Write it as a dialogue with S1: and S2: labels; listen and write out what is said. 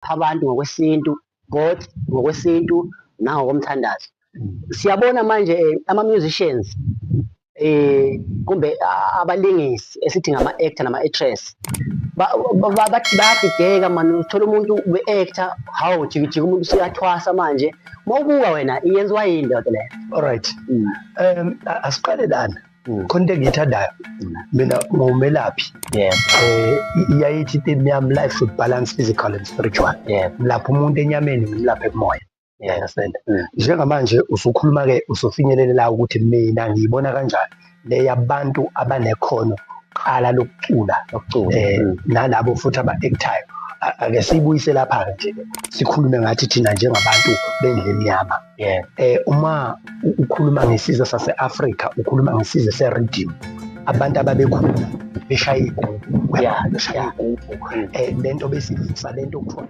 S1: Welapha abantu ngokwesintu, both ngokwesintu nangokomthandazo. Siyabona manje ama-musicians, kumbe abalingisi esithi ngama-actor nama-actress, bayadideka mani. Uthola umuntu we-actor, hawu, jikijiki, umuntu usuyathwasa manje. Uma ubuka wena, iyenziwa yini leyo nto leyo?
S2: Alright, asiqale lana. Khona into engiyithandayo mina ngumelaphi. Iyayithi theme yami, "Life should balance physical and spiritual." Lapho umuntu enyameni, ngimlaphe kumoya. You understand? Njengamanje usukhuluma-ke, usufinyelele la ukuthi mina ngiyibona kanjani le yabantu abanekhono qala lokucula.
S1: Lokucula.
S2: Nalabo futhi aba-actayo. Ake siyibuyise lapha-ke nje, sikhulume ngathi thina njengabantu bendlu emnyama. Uma ukhuluma ngesizwe sase-Afrika, ukhuluma ngesizwe se-rhythm, abantu ababekhula beshaya igubhu, beshaya igubhu, lento besivusa lento kuthiwa